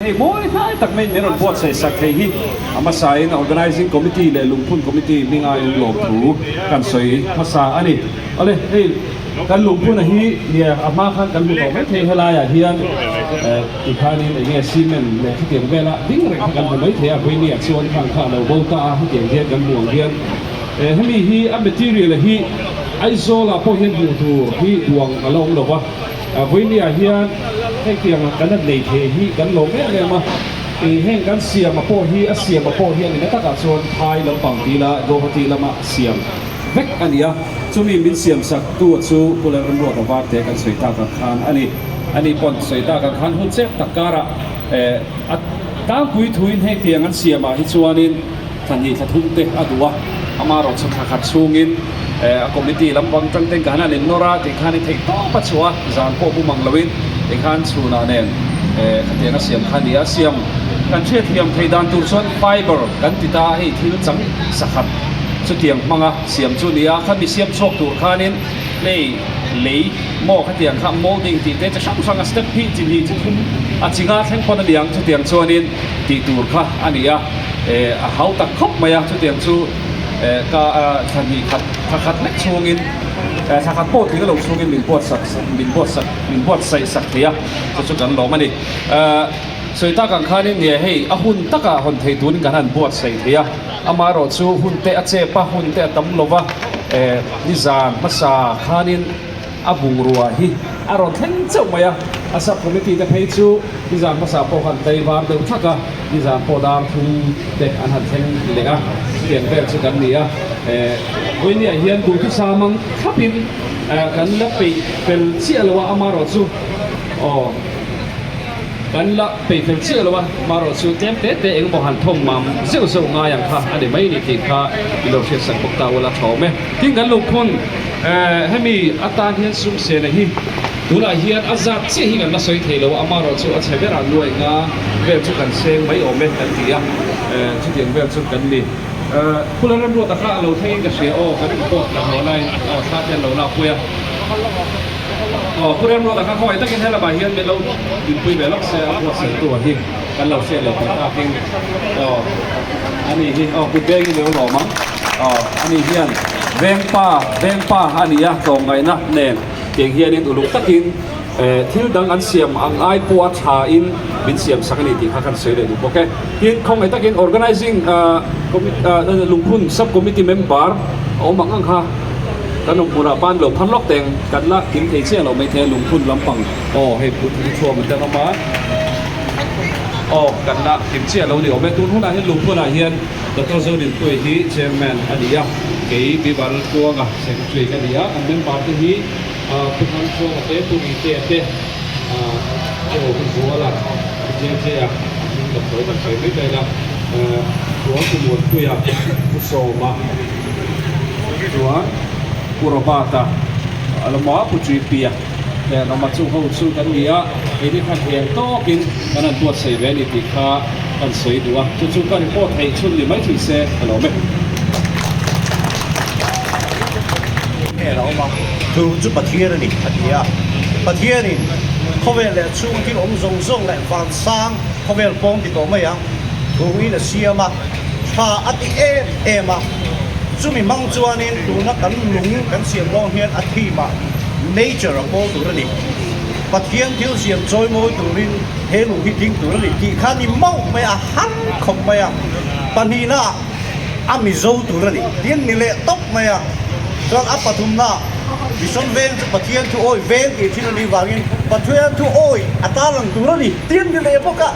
Hei mawi hnai tak mai min rawn buatsaih sak thei hi a hmasain Organising Committee leh Lungphun Committee hminga in lawmthu kan sawi hmasa a ni. Awle, hei kan lungphuna hi nia a hma khan kan hmu tawh mai thei helaiah hian tikhanin eng nge cement leh khatiang vela ding reng kha kan hmu mai thei a, Vawinia chuan khang kha a lo bo ta a, hetiang hian kan hmu ang hian hemi hi a material hi Aizawlah pawh hian hmuh tur hi duang a la awm lo va. Vawinia hian hengtiang kan han nei thei hi kan lawm em em a, ih heng kan siama pawh hi a siama pawh hian ina takah chuan phai lampang ti la Guwahati lama siam vek a ni a, chumi min siam sak tu chu Pu Lalramruata Varte kan sawi tak ang khan a ni. Ani pawn sawi tak ang khan hun chep tak karah eh a tlangpui thuin hengtiang an siamah hi chuanin Thla hnih thla thum te a duh a, amaherawh chu thla khat chhungin a committee lam bang tang ten khan an innawr a, tih khan i theih tawp a chhuah a, zan pawh bum ang loin tih khan chhunah nen khatiang a siam kha a ni a, siam kan hriatthiam theih dan tur chuan fiber kan ti ta a, hei thil chang sakhat chutiang hmanga siam chu a ni a, khami siam chhuak tur khanin hei lei maw khatiang kha moulding tih te chi hrang hrang a step hi chi hnih chi thum a chi nga thleng pawn a ni ang chutiang chuanin tih tur kha a ni a. Eh a hau tak khawp mai a, chutiang chu eh ka thla hnih khat thla khat lek chhungin eh thla khat pawh tling a lo chhungin min buat sak min buat sak min buatsaih sak thei a, chu chu kan lawm a ni. Eh sawi tak ang khanin nge hei a hun takah hawn thei turin kan han buatsaih thei a, amaherawh chu hun te a chep a, hun te a tam lo va, eh nizan hmasa khanin a bungrua hi a rawn thleng chauh mai a, a sub committee te phei chu nizan hmasa pawh khan tlaivar deuh thak a. Nizan pawh dar thum te an han thleng leh a, chutiang vel chu kan ni a. Vawinia hian duhthusam ang thlapin kan la peih fel chiah lo a, amaherawh chu aw kan la peih fel chiah lo a, amaherawh chu tlem te te engemaw han thawm mam zeuh zeuh ngai ang kha a ni mai ni tih kha i lo hriatsak bawk ta ula tha awm e. Tin kan lungphun hemi atan hian sum sena hi Tunah hian a zat chiah hi kan la sawi thei lo a, amaherawh chu a chhe berah nuai nga vel chu kan seng mai awm e kan ti a, chutiang vel chu kan ni. Phula Remruata kha a lo thleng in ka hria aw, kan report ka hmuh laiin aw thla te an lo lak pui a. Aw Pu Remruata kha khawngaih takin helamah hian min lo dinpui ve lawk se a buatsaihtu ah hi kan lo hriat lo tih takin aw ani hi aw kut bengin min lo lawm ang aw ani hian vengpa vengpa a ni a tlawmngaihna nen. Tiang hianin uluk takin thil dang an siam ang ai pawha thain min siam sak a ni tih kha kan sawi leh duh bawk e. Tin, khawngaih takin Organising Lungphun Sub Committee member a awm ang ang kha kan awm hmunah ban lo phar lawk teng kan la kim thei chiah lo mai thei a, lungphun lampang aw hei thuam an tan awm a, aw kan la kim chiah lo ni awm e. Tun hunah hian lungphunah hian Doctor Zodinpuii hi Chairman a ni a, kei Bible Tluanga Secretary ka ni a, kan member te hi Pu Thangchhuanga te, Pu Ritea te, Pu Rohluzuala, Pu JJ-a, a hming ka sawi kan sawi mai mai la, chuan Pu Muanpuia, Pu Sawma, chuan Pu Robert-a, a lama Pu GP-a leh Rama chung ho chu kan ni a, keini khan hel tawkin kan han buatsaih ve a ni tih kha kan sawi duh a, chu chu ka report theih chhun ni mai thei se ka lawm e. Nge la awm a, thu chu Pathian a ni a ti a. Pathianin khawvel leh chhung thil awm zawng zawng leh vansang khawvel pawng ti tawh mai ang thuin a siam a, tha a ti em em a. Chumi hmang chuanin tuna kan lung kan siam dawn hian a theme ah nature a pawl tur a ni. Pathian thil siam chawimawi turin he lung hi ding tur a ni tih kha ni mauh mai a, har khawp mai a. Pahnihna. A Mizo tur a ni. Tin ni leh tawp mai a. Chuan a pathumna Mission veng chu Pathian thu awi veng tih thin a nih vangin Pathian thu awi a tarlang tur a ni. Tin ni leh bawk a,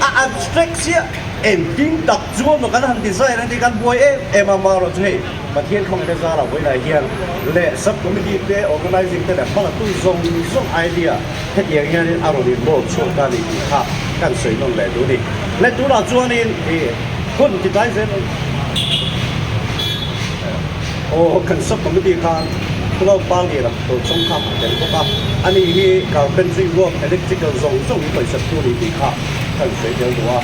a abstract chiah engtin tak chuan maw kan han design a ni kan buai em em a, marawh chu hei Pathian khawngaihna zara vawilah hian leh sub committee te organizing te leh hmalatu zawng zawng idea hetiang hianin a rawn inroll chhuak ta a ni tih kha kan sawi nawn leh duh a ni. Leh tunah chuanin ih. Hun ti tlai zel ang. Aw kan sub committee khan Pulau Pali lam tur chawng kha a tel bawk a, ani hi carpentry work electrical zawng zawng hi pawisa thu ni tih kha kan sawi tel duh a.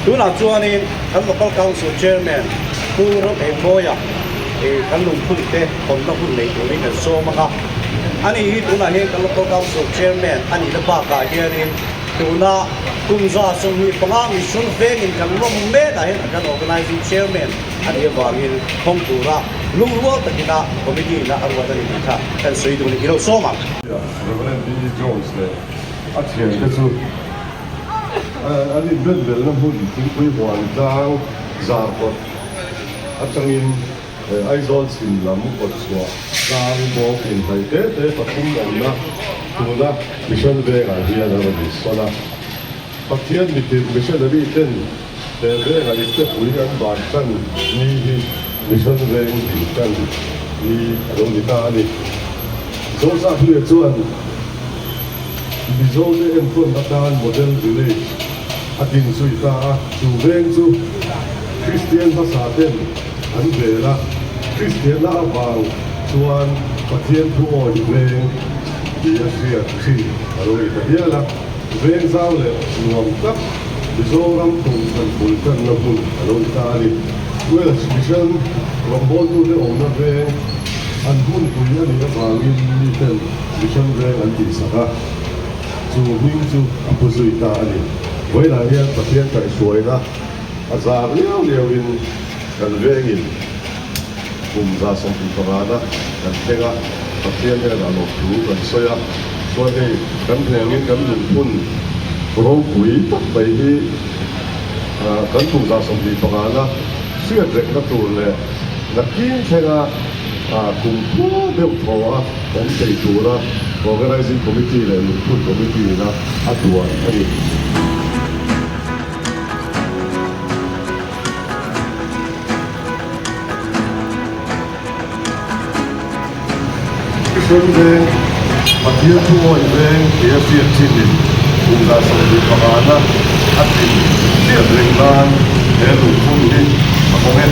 Tunah chuanin kan local council chairman Pu Ram Engmawia kan lungphun te hawnna hun nei turin kan sawm ang a, ani hi tunah hian kan local council chairman a nihna bakah hianin. Tuna kum 25 Mission Vengin kan lawm mek ah hian kan Organising Chairman a nih avangin hawng tura lungrual takina Committee ina a ruat a ni tih kha kan sawi duh a ni. I lo sawm ang. Rev. B. Jones leh a thiante chu an inbenbelna hmun thingpui huan tlang zar kawt atangin Aizawl chhim lam kawt chhuah tlang bawk inhnaih te te pathum awmna tuna Mission Vengah hian a rawn insawn a. Pathian mitirh missionary ten he vengah iptepui an ban tan ni hi Mission Veng tih tan ni a lo ni ta a ni. Zosaphlui chuan Mizote enkawn atan Model Village a din zui ta a, chu veng chu Kristian hmasa ten an vel a, Kristianna avang chuan Pathian thu awih veng tih a hriat thin a lo ni ta hial a. Veng zau leh nuam tak Mizoram kum kan bul tanna hmun a lo ni ta a ni. Welsh Mission rawngbawltute awmna veng an hmunpui a nih avangin miten Mission veng an tihsak a, chu hming chu a pu zui ta a ni. Vawiinah hian Pathian kaihhruaina a zar liau liauin kan vengin kum 75 na kan thleng a, Pathian hnenah lawmthu kan sawi a, chuan hei kan vengin kan lungphun ropui tak mai hi kan kum 75 na hriat rekna tur leh nakin thlenga kum khua deuh thaw a awm thei tura Organising Committee leh Lungphun Committee ina a duan a ni. Mission veng, Pathian thuawi veng tia hriat chinin kum 75 na a tlin hriat reng nan he lungphun hi a hawng e.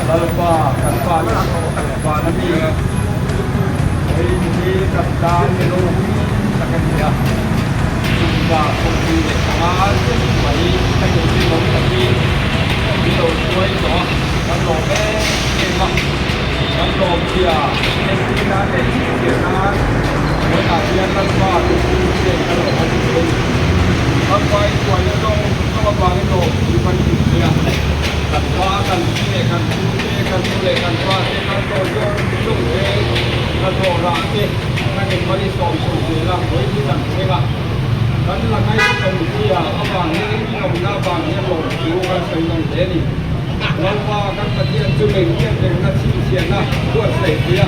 Lalpa kan pa leh vana mi hei hi kan tan ropui tak a ni a, 25 zet mai ka inrinawm takin min lo hruai tawh a, kan lawm em em a, kan lawm zia entir nan leh chhinchhiah nan vawiinah hian Lalpa thuthlung chen ka lo hawng thei a ni. Lalpa i hruaina zawng zawng avangin lawmthu kan hmu thei a, kan pa, kan pi leh kan pu te, kan nu leh kan pa te, kan tawh zawng zawng te, hnathawh rah te kan inmali sawm chho zel a, vawiin hi kan thleng a. Kan la ngaihsawm zia avang hian inawmna avang hian lawmthu kan sawi nawn hle a ni. Lalpa kan Pathian chu meng hian rengna chhinchhiahna buatsaih thei a,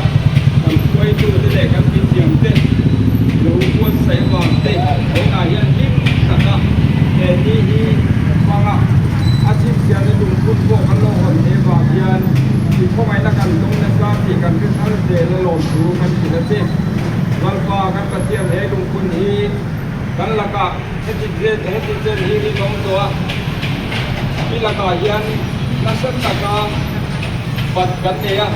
kan hruaitute leh kan mithiamte lo buatsaih avang te vawiinah hian hlim taka he ni hi hmang a, a chhinchhiahna lungphun pawh kan lo hawn hle vang hian i khawngaihna kan dawng nasa tih kan hre thar zel a lawmthu kan hrilh a che. Lalpa kan Pathian he lungphun hi kan lakah heti heti chen hi rinawm tawh a, i lakah hian nasa taka bat kan nei a,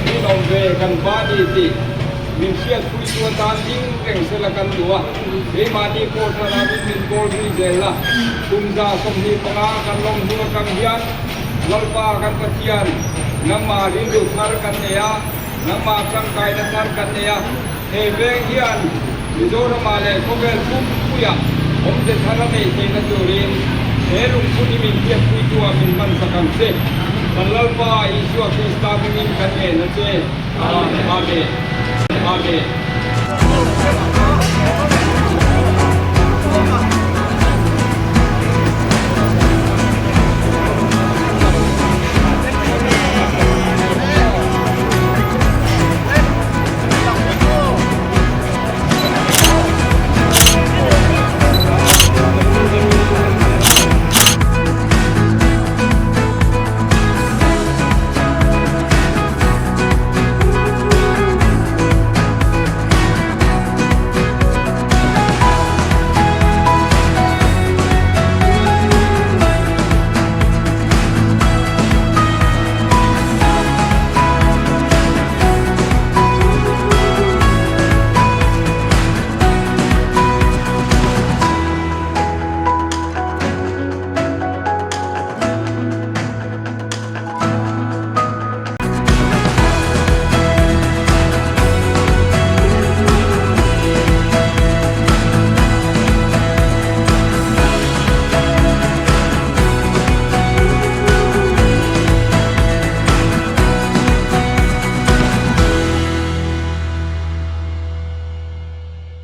rinawm ve kan va ni tih min hriatpui chu atan ding reng sela kan duh a, keimahni pawh thlalak in min kawl zui zel la, kum 25 kan lawm hnu atang hian Lalpa kan Pathian nangmah rilru thar kan nei a, Nangmah tangkaina thar kan nei a, he veng hian Mizoramah leh khawvel pumpuiah awmze thar a neih theihna turin he lungphun hi min hriatpuitu-ah min hman sak ang che. Kan Lalpa Isua Krista hmingin kan en a che. Amen. Amen.